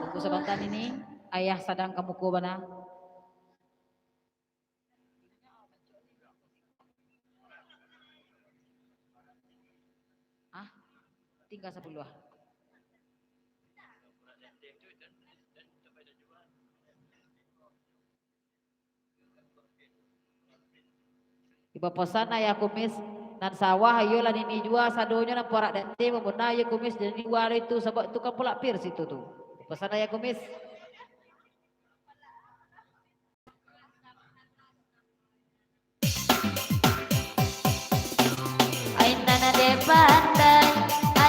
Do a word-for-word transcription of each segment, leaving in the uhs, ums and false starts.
Tunggu sabanta nini, ayah sadang ka muko bana. Ah, tingga sapuluah. Dipapasan ayah kumis, nan sawah iyo lah nini jua, sadonyo nan parak dati, mambana ayah kumis nini jua itu, sabab tu kan pulak pir situ tu. Dipapasan ayah kumis. Ai nan dek pandai,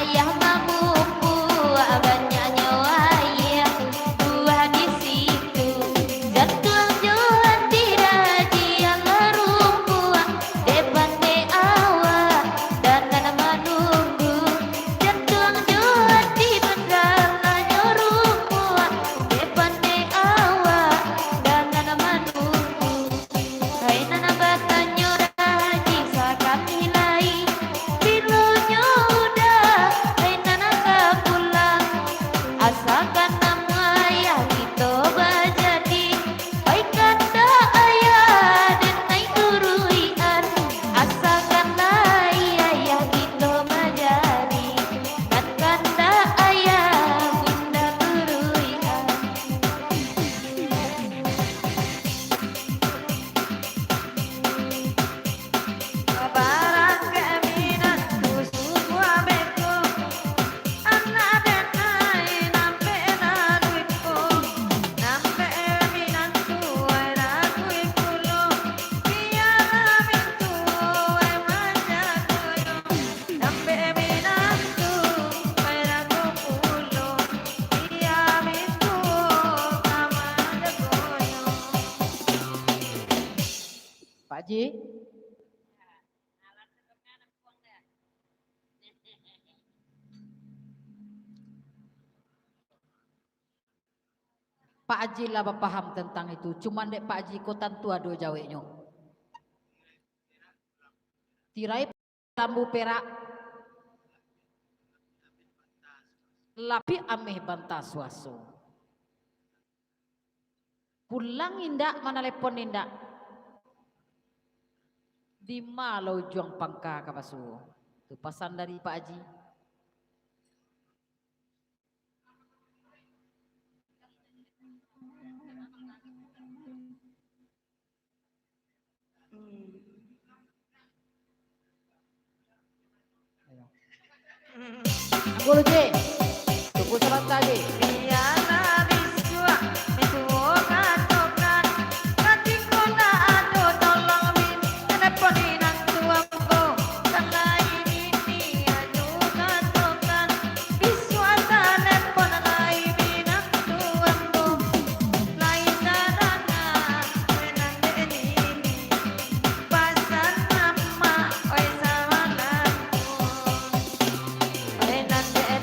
ayah mamupuk banyaknyo aia, buah di situ, jantuang jo hati raji alah rumpuang, dek pandai awak, dan nan manunggu, jantuang jo hati bandar lanyo rumpuang, dek pandai awak, dan nan manunggu. Hai nan batanyo raji sakali lai, bilo nyo udah, hai nan ka pulang, asakan namuah ayah kito bajadi. Ai kandak ayah den ai turuikan, asakan lai ayah kito bajadi. Kan kandak ayah bunda turuikan. Barangkek minantu sungguah beko, anak den ai nampek lalu iko, nampek minantu ai lagu ikulo, bialah mintu ai manjago yo. Nampek minantu ai lagu pulo, bialah mintu ka manjago yo. Pak Haji. Pak Haji lah bapaham tantang itu, cuman dek Pak Haji ko tantu ado jaweknyo. Tirai lambu perak, lapiak ameh banta suaso. Pulang indak, manalepon indak. Dima lah ujuang pangka ka basuo. Tu pasan dari Pak Haji. Ayo. Anggo lu, Ji. Tunggu sabanta, Ji. Bialah bisuak, mintuo katokan. Katiko ndak ado tolong, Min. Telepon inang tuambo. Salai nini ado katokan. Bisuak talepon lai minantu ambo. Lai tadanga, oi nan dek nini. Pasan mamak, oi samalam. Oi nan dek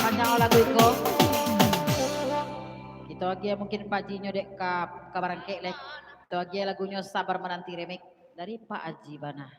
Panjang lagu iko. Kito agiah mungkin Pak Haji nyo dek ka, ka barangkek lai. Kito agiah lagunyo Sabar Menanti Remix dari Pak Haji bana.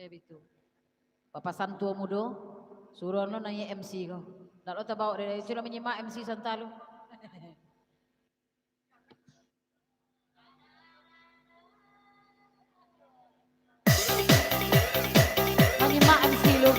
Eh, bitu. Papasan tuo mudo, suruah lo naiak M C ko. Ndak lo tabao dek, sudah manyimak M C Santa lu. Manyimak M C lu.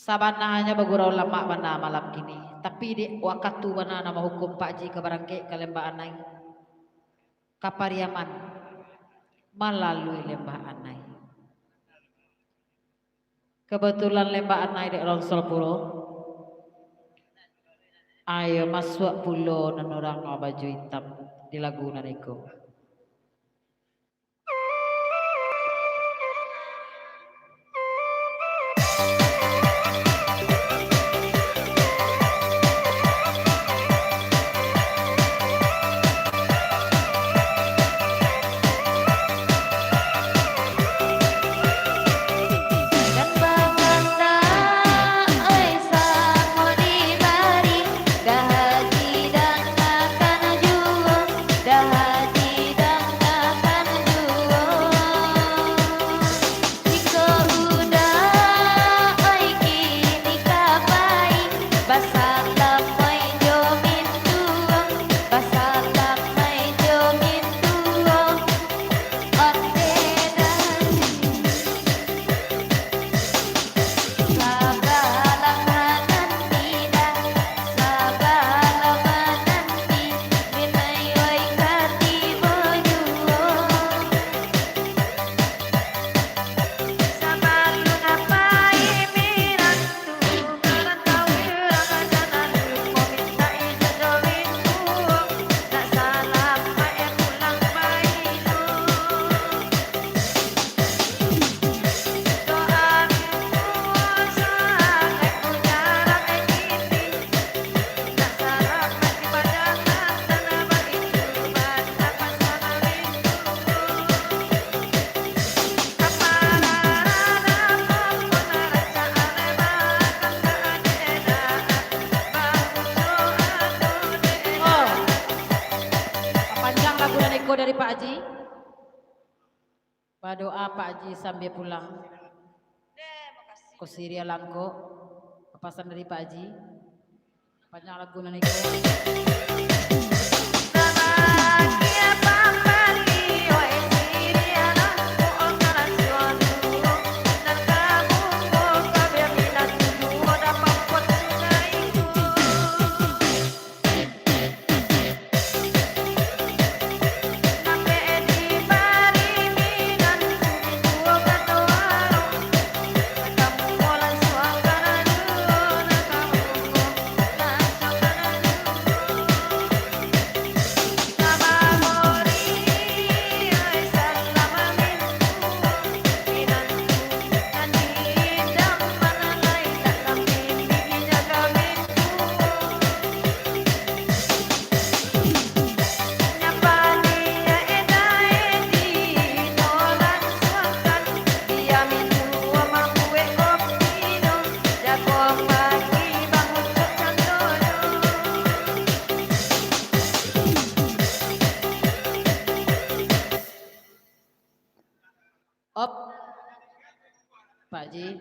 Sabananyo bagurau lamak bana malam kini, tapi dek wakatu bana nan mahukum Pak Ji ka barangkek ka Lembah Anai, ka Pariaman, malalui Lembah Anai. Kabatulan Lembah Anai dek Ronsol Puro. Ayo masuak pulo nan urang baju itam di lagu nan iko. Oh, panjang lagu nan iko dari Pak Haji. Badoa Pak Haji sambia pulang. Ko siriah langkok, papasan dari Pak Haji. Panjang lagu nan iko. Op. Pak Haji.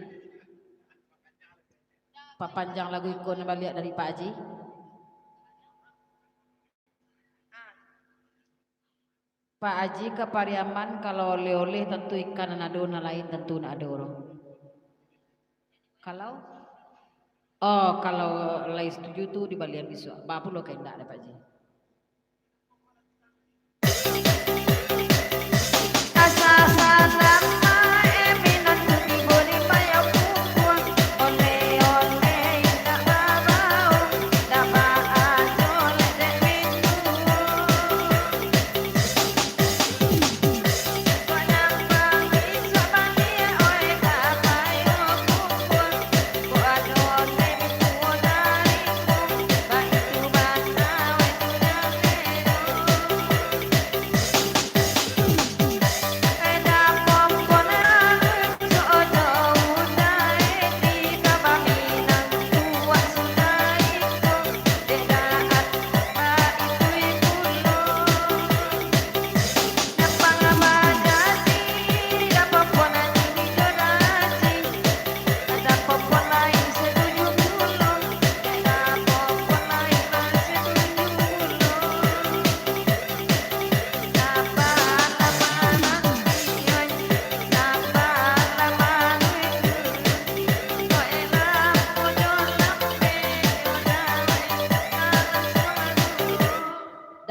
Papanjang lagu iko nan baliak dari Pak Haji. Pak Haji ka Pariaman, kalau oleh-oleh tantu ikan nan ado, nan lain tantu ndak ado doh. Kalau, oh, kalau lai satuju tu dibalian bisuak. Ba pulo ka indak dek Pak Haji.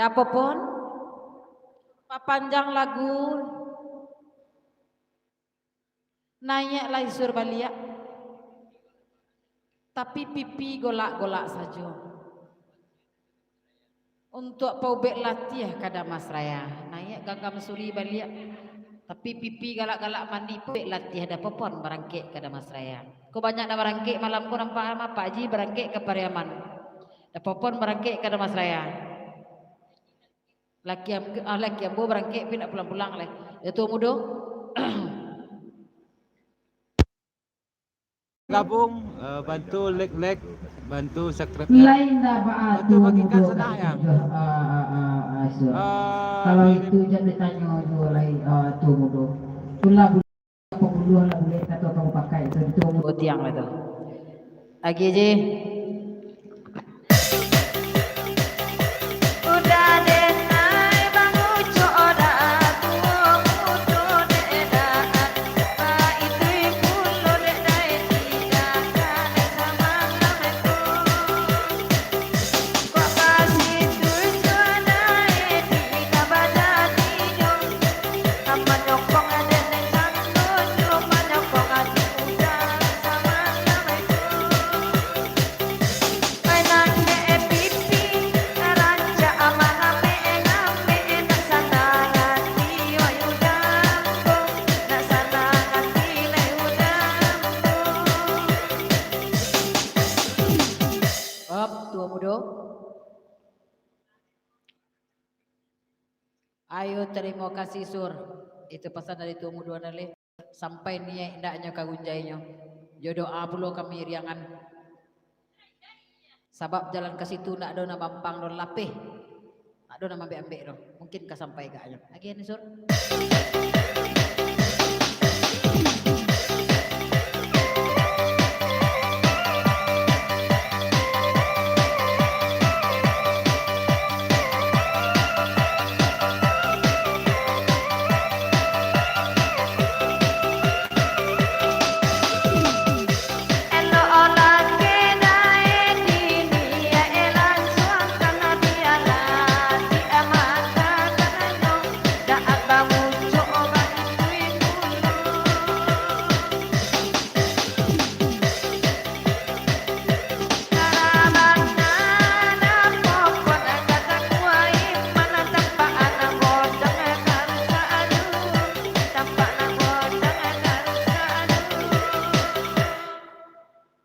Apo pun? Papanjang lagu. Naiaklah Isur baliak. Tapi pipi golak-golak sajo. Untuak paubek latiah ka Damasraya. Naiak Ganggam Suri baliak. Tapi pipi galak-galak mandi paubek latiah, dapopon barangkek ka Damasraya. Ko banyak nan barangkek malam ko, nampak Pak Haji barangkek ka Pariaman. Dapopon barangkek ka Damasraya. Laki am-, ah, laki ambo barangkek pi ndak pulang-pulang lai. Yo, tuo mudo. Gabuang, eh, bantu like-like, bantu subscribe, ya. Lain dah ba-, bantu tuo bagikan mudo senang, ya. Ah, ah, ah, ah, so. Ah, kalau ini itu jan ditanyo juo lai, ah, tuo mudo. Itulah bu-, apo puluah lah buliah kato kamu pakai itu, tuo mudo. Oh, tiang lah tu. Lagi, Ji. Op, tuo mudo. Ayo, tarimo kasih, Sur. Itu pasan dari tuo mudo nan leh. Sampai niaik indaknyo ka gunjainyo. Jo doa pulo kami riangan. Sabab jalan ka situ ndak ado nan mampang doh, lapeh. Ndak ado nan maambek-ambek doh. Mungkin ka sampai agaknyo. Agiah ni, Sur.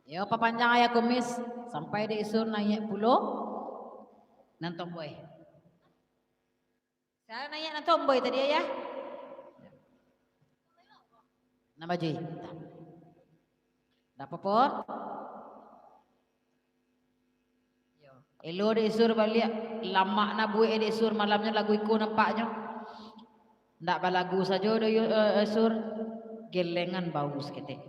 Yo, papanjang ayah kumis, sampai di Isur naiak pulo nan tomboi. Sa naiak nan tomboi tadi, Ayah. Nan baju itam. Ndak apo-apo. Yo. Elo dek Sur baliak. Lamak na buek dek Sur malamnyo lagu iko nampaknyo. Ndak balagu sajo doh, yo, eh, eh, Sur. Gelengan baus ketek.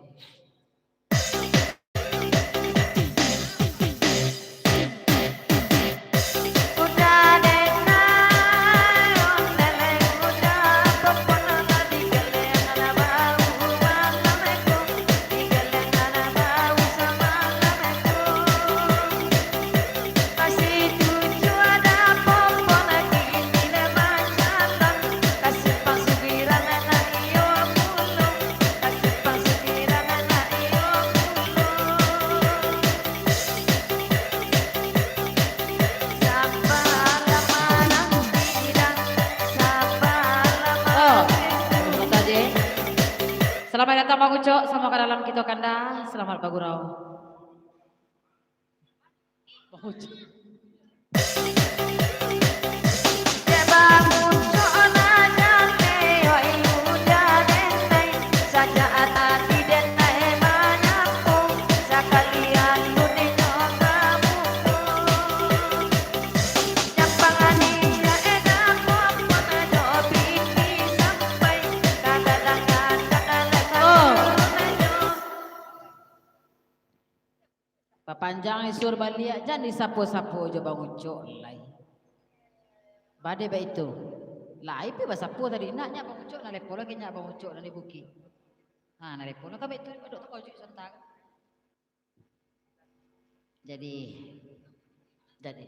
Oh, selamat datang, Bang Ucok. Selamat ka dalam kito kanda. Selamat bagurau. Papanjang Isur baliak, jan disapo-sapo jo Bang Ucok lai. Bade baitu. Lai pi basapo tadi, nak nyak Bang Ucok, nan lepo lagi nyak Bang Ucok nan di bukik. Ha, nan lepo lah ka baitu, dok tu Bang Ucok santa. Jadi, jadi.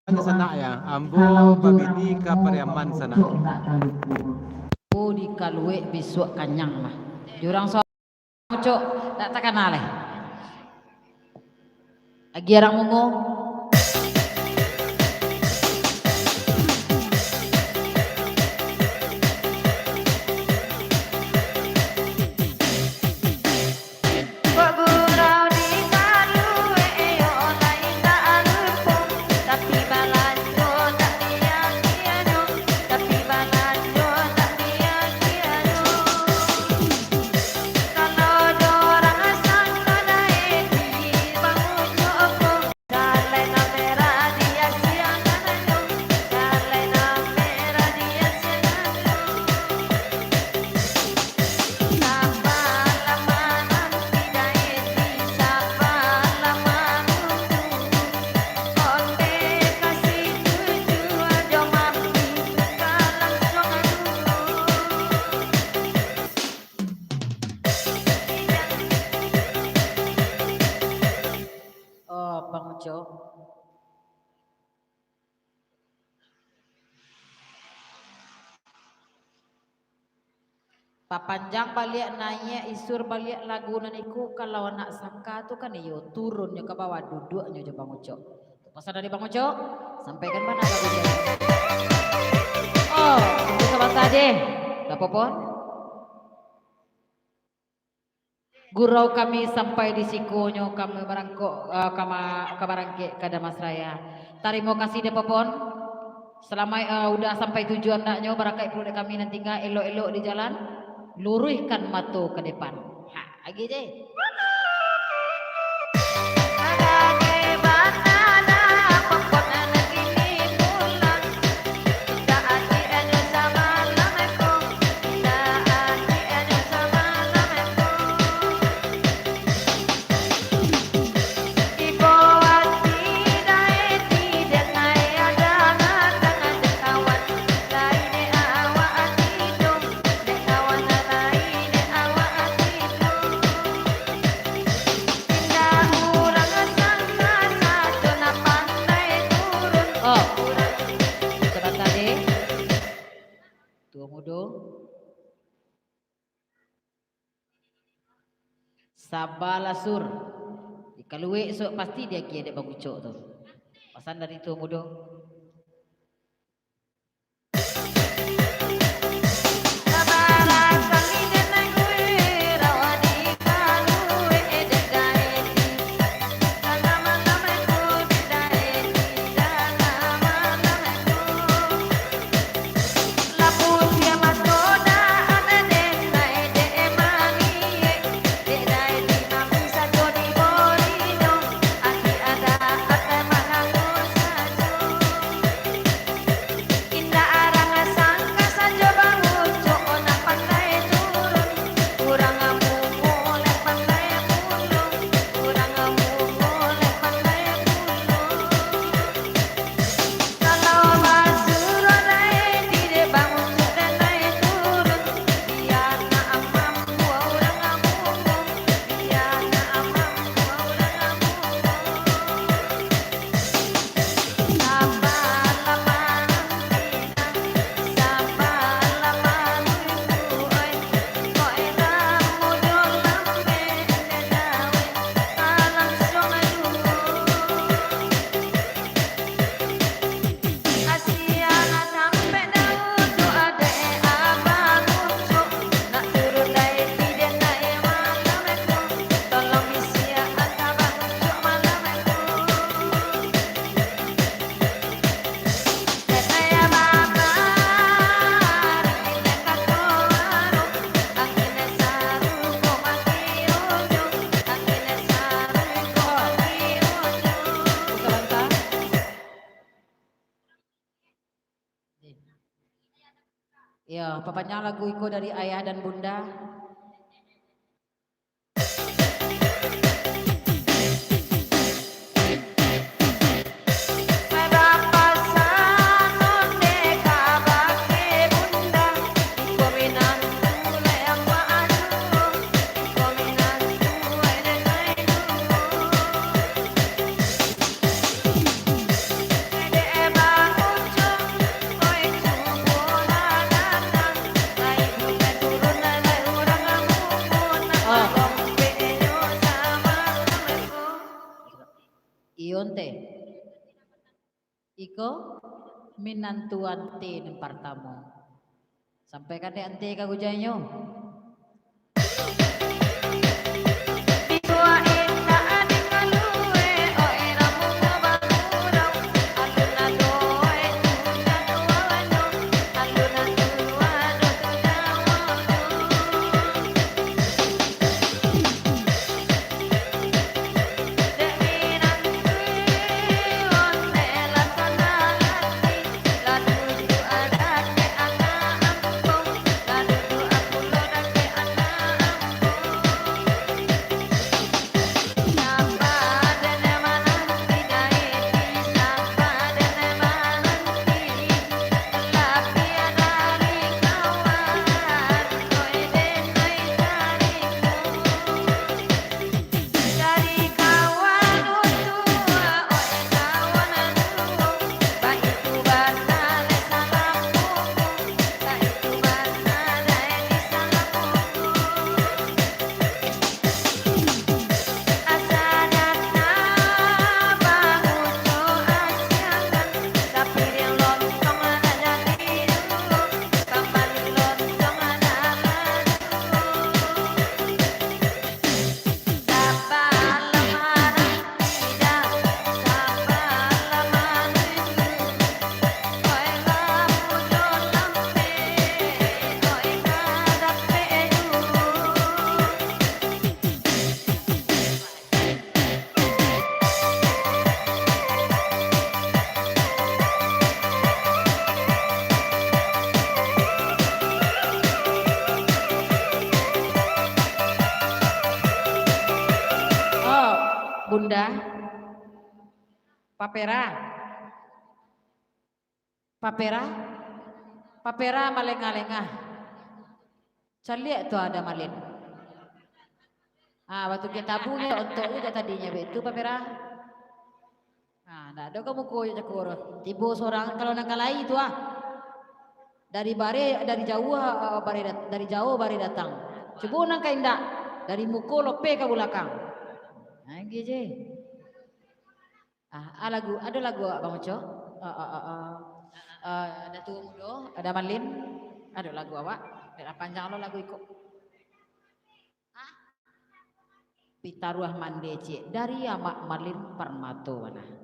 Sanak ya, ambo babini ka Pariaman sanak. Oh, di Kaluek bisuak kanyang mah. Jurang so-, Ucok, dak takana lai. Agi arang mungo. Oh, Bang Ucok. Papanjang baliak, naiak isur baliak lagu nan iko, kalau anak saka tu kan iyo, turunnyo ka bawah, duduaknyo jo Bang Ucok. Tu pasan dari Bang Ucok, sampaikan bana lagu tu. Oh, tunggu sabanta je. Dak apo-apo. Gurau kami sampai di sikonyo, kami barangkok, eh, kama-, ka barangkek ka Damastraya. Tarimo kasih dek Popon. Salamaik, eh, udah sampai tujuan andaknyo, barakaik pulo dek kami nan tingga, elok-elok di jalan, luruihkan mato ka depan. Ha, lagi je. Oh, sabanta deh. Tuo mudo. Sabalah sur. Di Kaluek esok pasti diagiah dek Bang Ucok tu. Pasan dari tuo mudo. Yo, papanjang lagu iko dari Ayah dan Bunda. Iko minantu ante nan partamo. Sampaikan dek ante ka gujainyo. Oh, Bunda. Papera. Papera. Papera malengah-lengah. Caliak tu Ada Malin. Ah, batu kitabu nyo ontok tu jak tadinyo, baitu Papera. Ah, ndak ado ka muko jo cako tu. Tibo sorang kalau nan ka lai tu ah. Dari bare, dari jauah, ah, bare dat-, dari jauah bare datang. Cubo nan ka indak, dari muko lopeh ka bulakang. Nah, gitu je. Ah, ah, lagu, ado lagu awak Bang Uco? Ah, ah, ah, ah. Ah, Datuak Mudo, Ada Malin, ado lagu awak? Dak panjang lo lagu iko. Ah? Pitaruah Mande Ciek dari Amak Malin Parmato bana.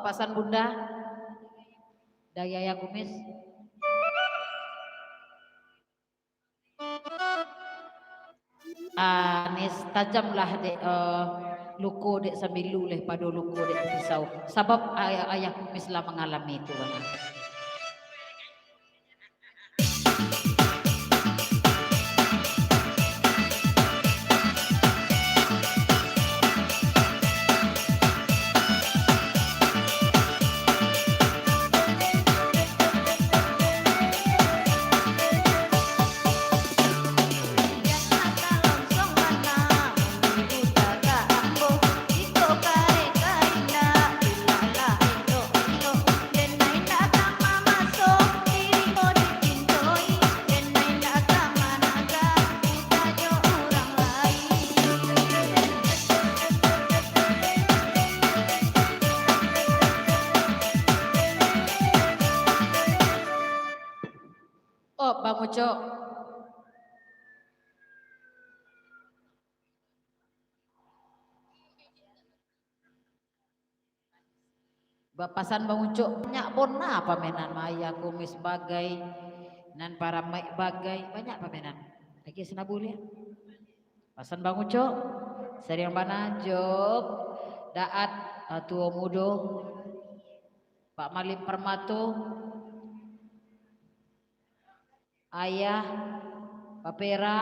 Pasan Bunda dari Ayah Kumis. Ah, ni tajamlah dek, eh, luko dek sambilu leh pado luko dek pisau. Sabab Ayah, Ayah Kumis lah mangalami tu bana. Oh, Bang Ucok. Bapasan Bang Ucok, banyak bona pamenan Ayah Kumis bagai, nan paramaik bagai, banyak pamenan. Lagi sanabu liak. Pasan Bang Ucok, sariang bana jo Daat, ah, tuo mudo, Pak Malik Permato, Ayah, Papera.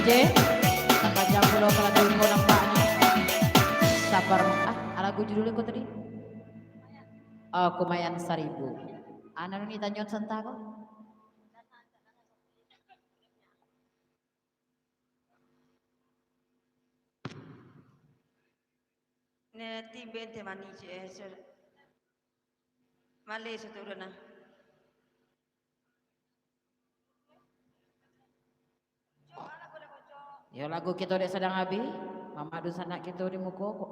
Oke, lah panjang pulo ka lagu ko nampaknyo. Sabar, ah, lagu judulnyo ko tadi? Oh, Kumayan Saribu. Anu ni tanyoan santa ko? Eh, timbe teh manih, cik, eh, sur-, maleh saturun nah. Yo, lagu kito dek sadang abih, mamak dunsanak kito di muko kok.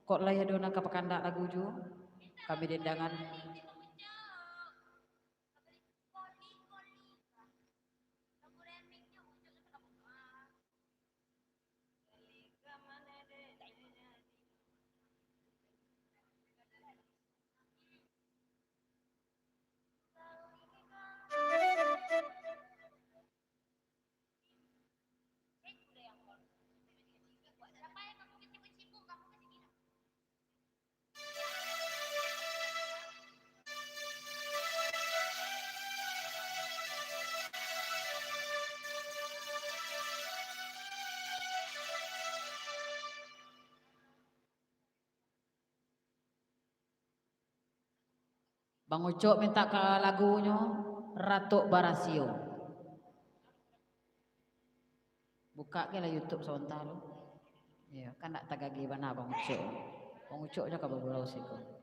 Kok lai ado nan ka bakandak lagu juo? Kami dendangan. Bang Ucok mintak ka lagunyo Ratok Barasio. Bukak ke lah YouTube sabanta lu. Iyo, kan ndak tagageh bana Bang Ucok. Bang Ucok jo ka bagurau siko.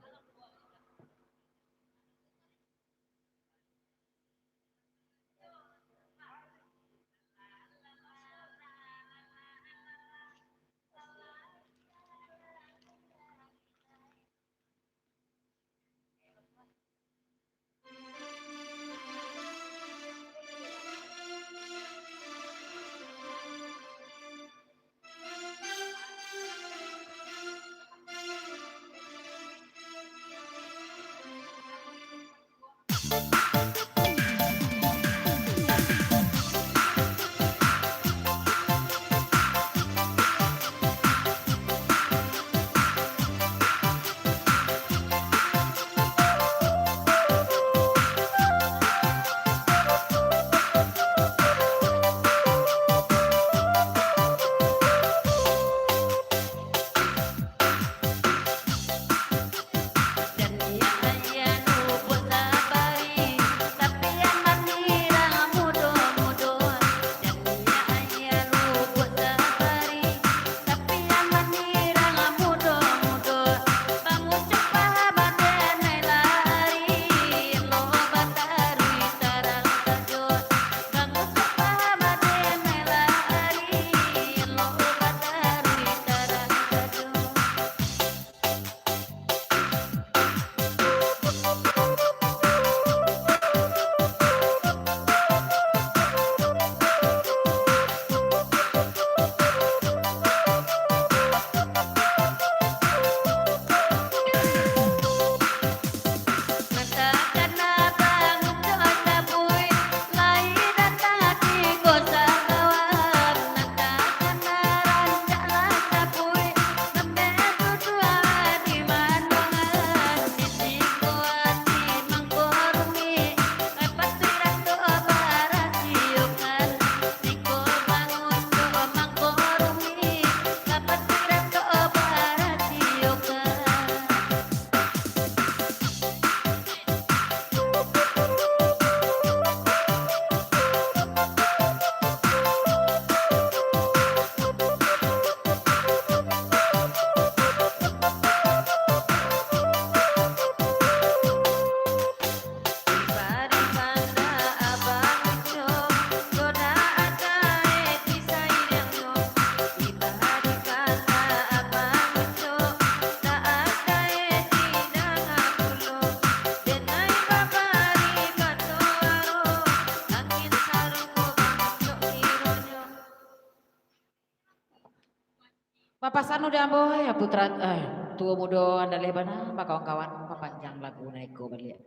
Bapasan udah ambo, ya putra, eh, tuo mudo andaleh bana, bakawan-kawan, papanjang lagu na iko baliak.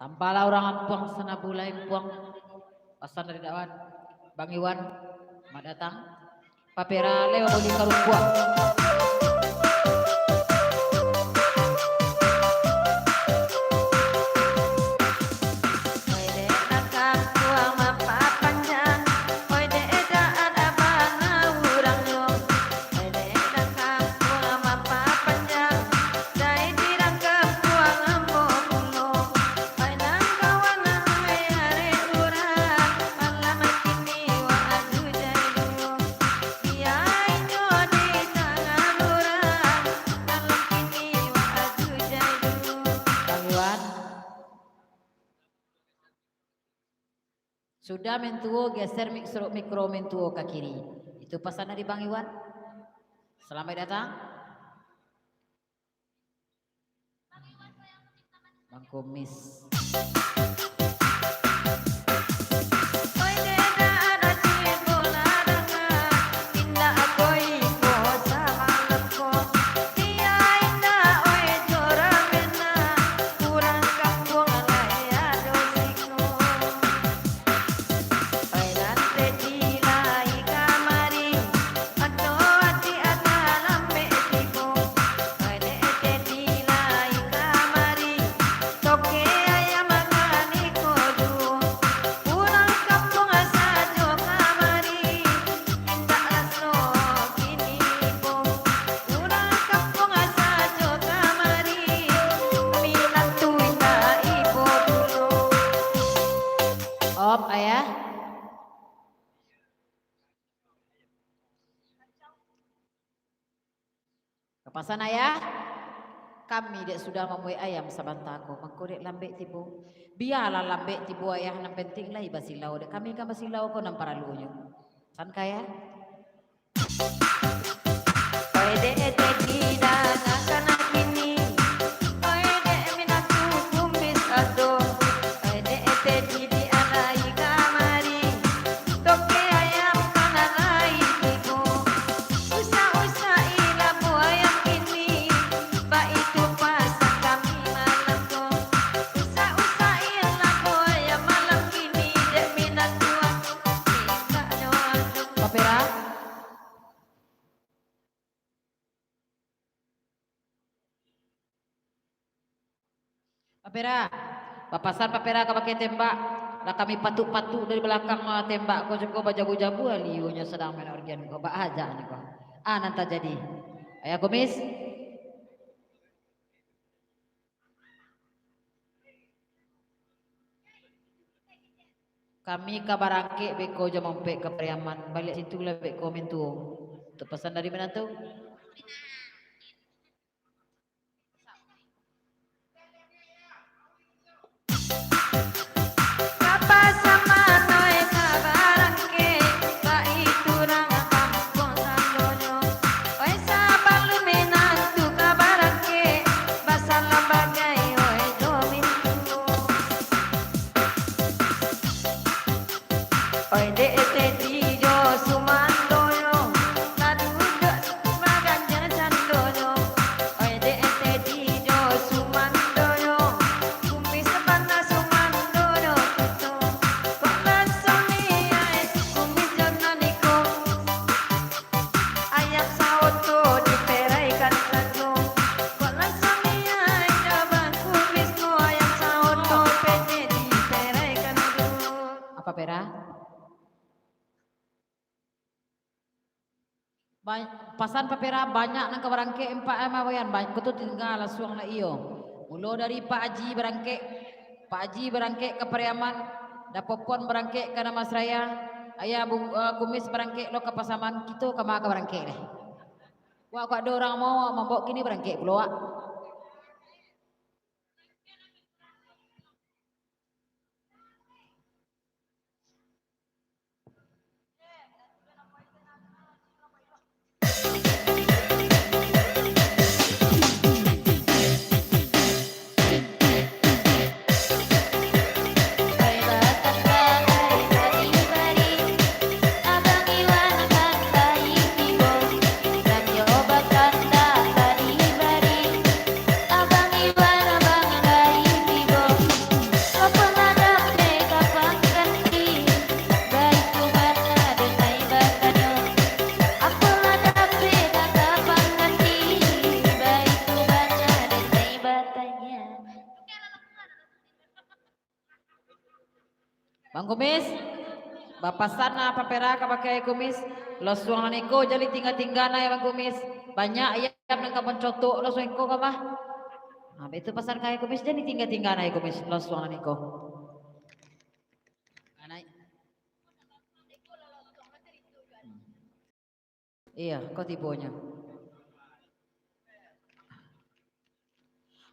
Tampalah urang ampuang, sanabu lai ampuang. Pasan dari Dakwan, Bang Iwan, mak datang. Papera lewat boli karumpuang. Bang Iwan. Sudah mintuo, geser mik-, mikro mintuo ka kiri. Itu pasan dari Bang Iwan. Salamaik datang. Bang Kumis. Op, Ayah. Kapasan, Ayah, kami dek sudah mambuek ayam sabanta ko, mangko dek lambek tibo. Bialah lambek tibo, Ayah, nan penting lai basilau, dek kami kan basilau ko nan paralunyo. San ka, Ayah? Papera. Papera, papasan Papera ka pakai tembak, lah kami patuk-patuk dari balakang, ah, tembak ko, joko bajabu-jabu, ah, liunyo sadang main organ ko, baa aja ni ko. Ah, nan tajadi. Ayah Kumis. Kami ka barangkek beko jam ompek ka Pariaman. Baliak situ lah beko mintuo. Tu pasan dari minantu. Apa, Pera? Ba-, pasan Papera, banyak nan ka barangkek, empat, eh, Mawayan. Ba-, ko tu tingga lasuang lai iyo. Mulo dari Pak Aji barangkek, Pak Aji barangkek ka Pariaman, Dapopon barangkek ka Damansaraya, Ayah Bu-, eh, Kumis barangkek lo ka Pasaman, kito kama ka barangkek deh. Wak, kok ado urang mau mambao kini barangkek pulo, wak. Bang Kumis, bapasan lah papera kabake Ayah Kumis. Lasuang nan iko jan ditingga-tingga nah, Bang Kumis. Banyak ayam nan ka mancotok lasuang iko ka mah. Nah, baitu pasan ka Ayah Kumis, jan ditingga-tingga nah, Ayah Kumis, lasuang nan iko. Anai. Iyo, ko tibonyo.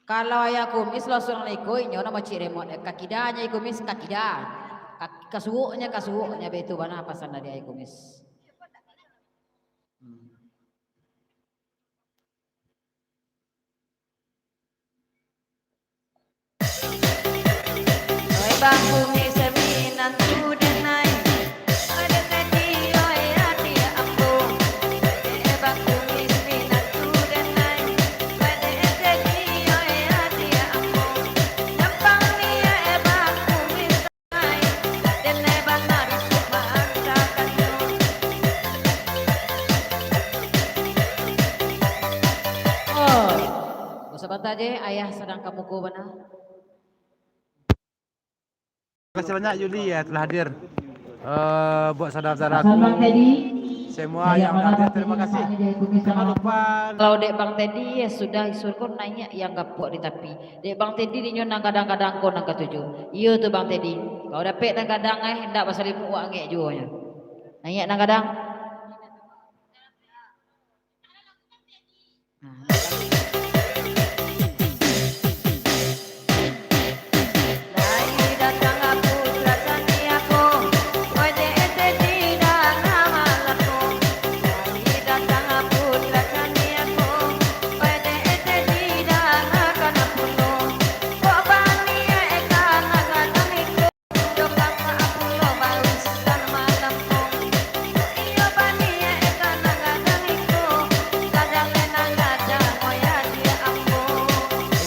Kalau Ayah Kumis lasuang nan iko, inyo nan macik remot, eh, ka kida nyo Ayah Kumis, ka kida. Ka, ka suok nyo, ka suok nyo, baitu bana pasan dari Ayah Kumis. Hmm. Oi, Bang Kumis minantu denai. Oi, dek tadi, oi, ati ambo. Oi, Bang Kumis minantu denai. Oi, dek tadi, oi, ati ambo. Nyampang ni, oi, Bang Kumis. Oh, sabanta je, Ayah sadang ka muko bana. Terima kasih banyak, Yuli, ya, telah hadir. Eh, buat saudara-saudaraku semua yang hadir, terima kasih. Jangan lupa. Kalau dek Bang Teddy, ya sudah, suruh ko naiak yang gapuak di tapi. Dek Bang Teddy, dinyo nan gadang-gadang ko nan katuju. Iyo tu Bang Teddy. Kalau dapek nan gadang, eh, indak basalimuk wak angek juo nyo. Naiak nan gadang. Nah,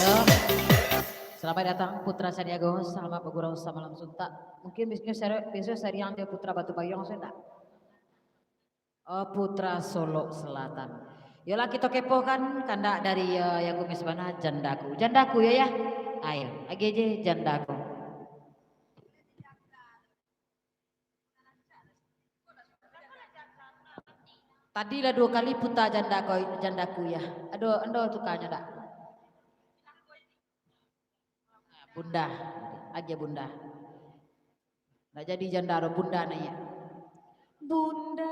Yo. Selamat datang Putra Sandiago, selamat bagurau samalam suntak. Mungkin besok sari-, besok sariang jo Putra Batu Bayuang, sudah tak? Oh, Putra Solok Selatan. Yolah, kito kepokan kandak dari, eh, Ayah Kumis bana, jandaku. Jandaku, yo, Yah? Ayo, agiah je jandaku. Tadi lah duo kali puta jandaku, jandaku, Yah. Ado, ando tukanyo dak? Bunda, agiah Bunda. Ndak jadi janda doh, Bunda naiak. Bunda.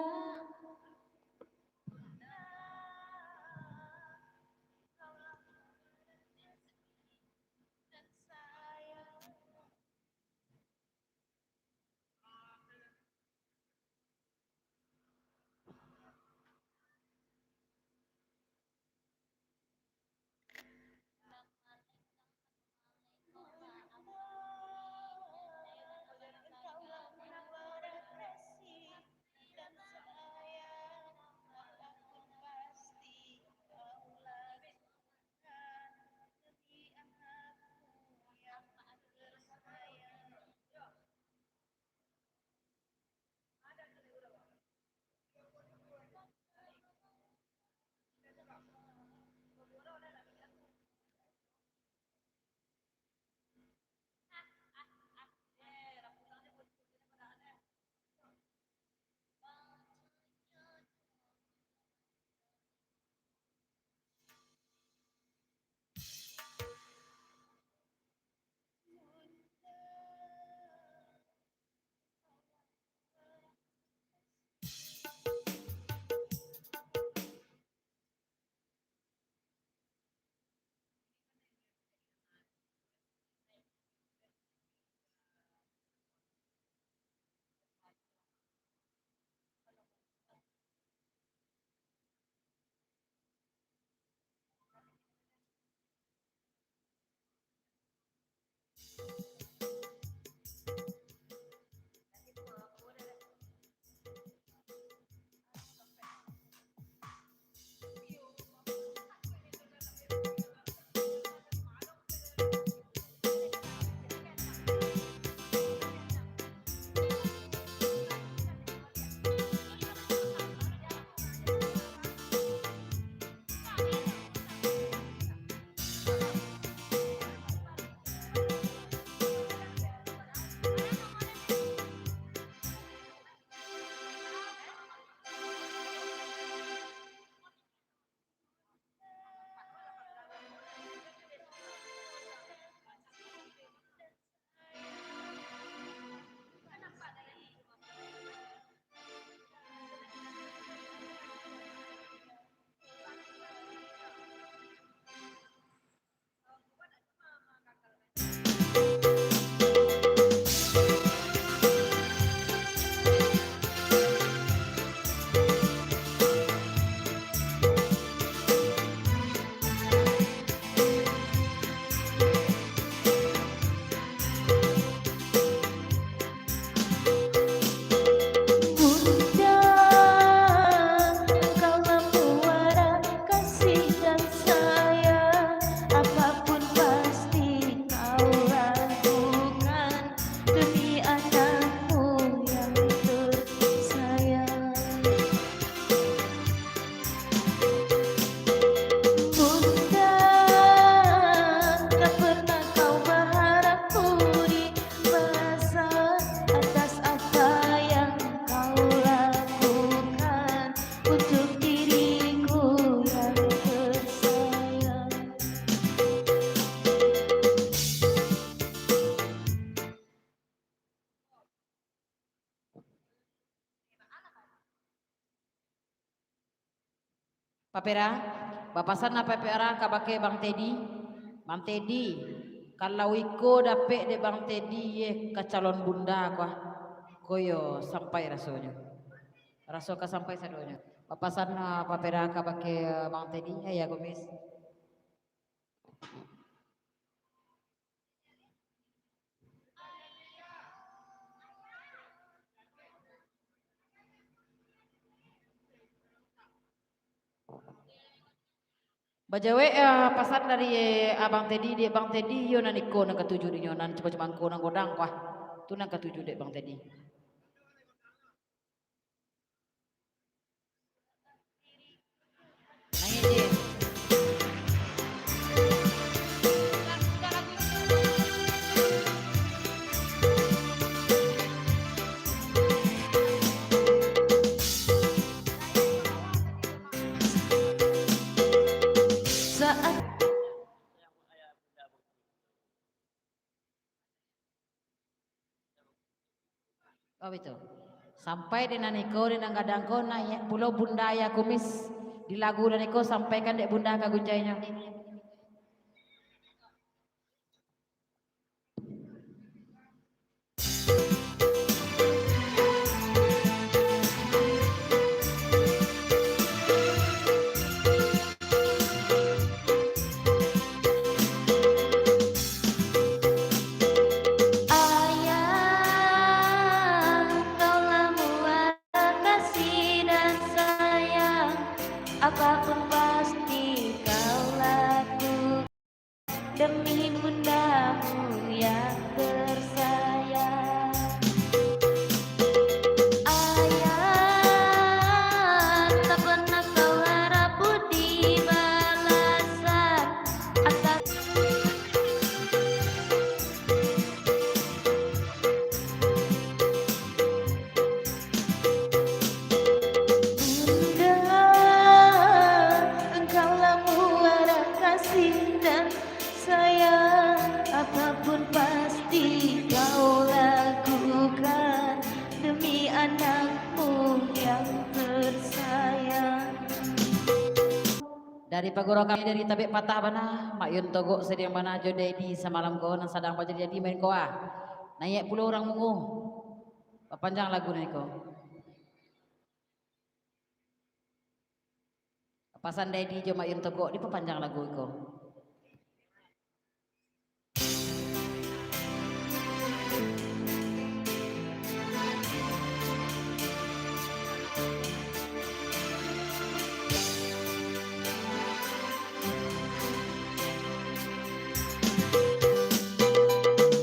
Papera, bapasan lah Papera kabake Bang Tedi. Bang Tedi, kalau iko dapek dek Bang Tedi, ye ka calon bunda ko ah. Ko yo sampai rasonyo. Raso ka sampai sadonyo. Bapasan lah Papera kabake Bang Tedi, Ayah Kumis. Bajawek, eh, pasan dari, eh, Abang Tedi, dek Bang Tedi, iyo nan iko nan katuju dinyo, nan cubo-cubo angko nan godang, wah. Tu nan katuju dek Bang Tedi. Saat Oh, itu. Sampai di nan iko, di nan gadang ko, naiak pulo Bunda Ayah Kumis. Di lagu nan iko, sampaikan dek Bunda ka guncainyo. Ayah, kau lah muara kasih dan sayang, apapun pasti kau lakukan demi bundamu yang tersayang. Ayah, tak pernah kau harap budi balasan atas Bunda, engkaulah muara kasih dan sayang, apapun pasti kau lakukan demi anakmu yang tersayang. Dari paguru kami dari Tabek Patah bana, Mak Yun Togok sadiang bana jo Dedi samalam ko nan sadang bajadi-jadi main ko ah. Naiak pulo urang Mungu. Papanjang lagu nan iko. Pasan Dedi jo Mak Yun Togok dipapanjang lagu iko.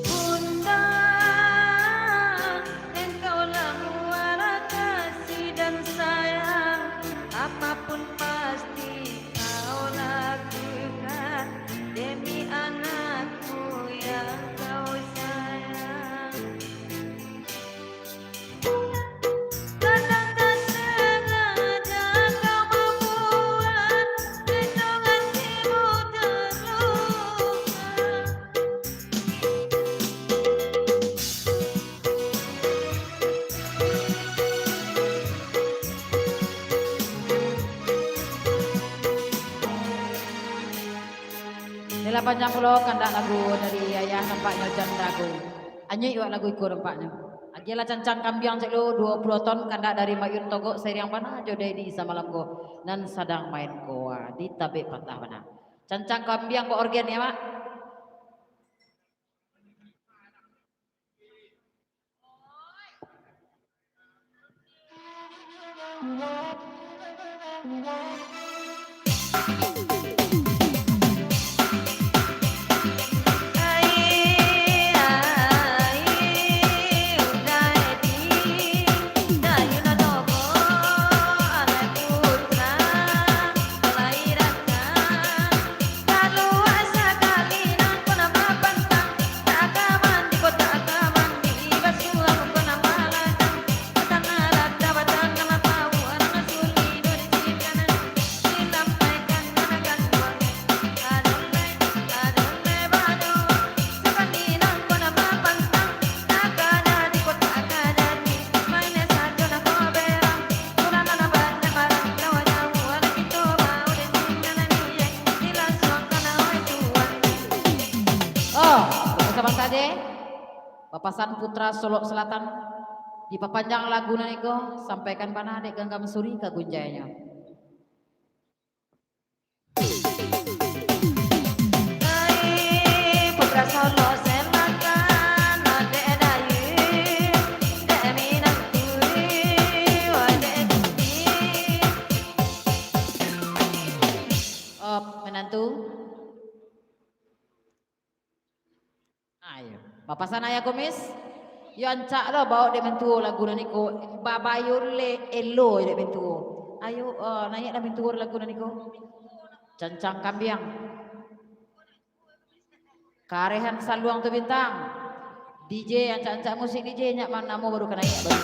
Bunda, engkaulah muara kasih dan sayang, apapun pasti kau lakukan demi anakmu yang kau sayang. Kadang tak sengaja kau membuat lindung hatimu terluka. Itulah panjang pulo kandak lagu dari Ayah, nampaknyo jan lagu. Anyuik wak lagu iko nampaknyo. Agiahlah cancang kambiang cek lu, duo puluah ton kandak dari Mak Yun Togok, sariang bana jo Dedi samalam ko, nan sadang main ko, ah, di Tabek Patah bana. Cancang kambiang ko orgen ya, Mak. Papasan Putra Solok Selatan, dipapanjang lagu nan iko, sampaikan bana dek ganggam suri ka gunjainyo. Hai, Putra Solok Selatan, adek Dayu, dek Minang Turi, adek Gusti. Oh, minantu. Ayo. Papasan ayah kumis. Yo, ancak lo baok dek mintuo lagu nan iko. Babayun le elo dek mintuo. Ayo, eh, naiak lah mintuo lagu nan iko. Cancang kambiang. Karehan saluang tu bintang. D J, ancak-ancak musik D J, nyak ma-, namo baru ka naiak baru.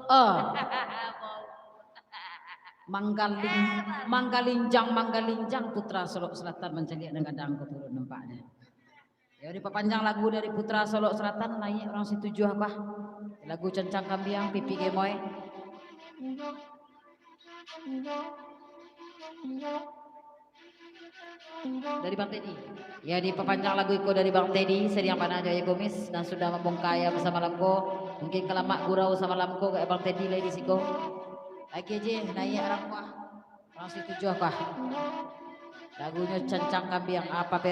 Oh. Manggaling-, manggalinjang, manggalinjang Putra Solok Selatan mancaliak nan gadang ko turun nampaknyo. Yo, dipapanjang lagu dari Putra Solok Selatan, naiak urang Situjuah bah. Lagu Cancang Kambiang, Pipi Gemoy. Dari Bang Teddy. Ya, dipapanjang lagu iko dari Bang Teddy, sadiang bana jo Ayah Gomis, nan sudah mambongka ayam samalam ko. Mungkin kalamak gurau samalam ko, ka Bang Teddy lai di siko. Lagi je, naiak urang kuah. Urang Situjuah kuah. Lagunyo Cancang Kambiang, apa pe-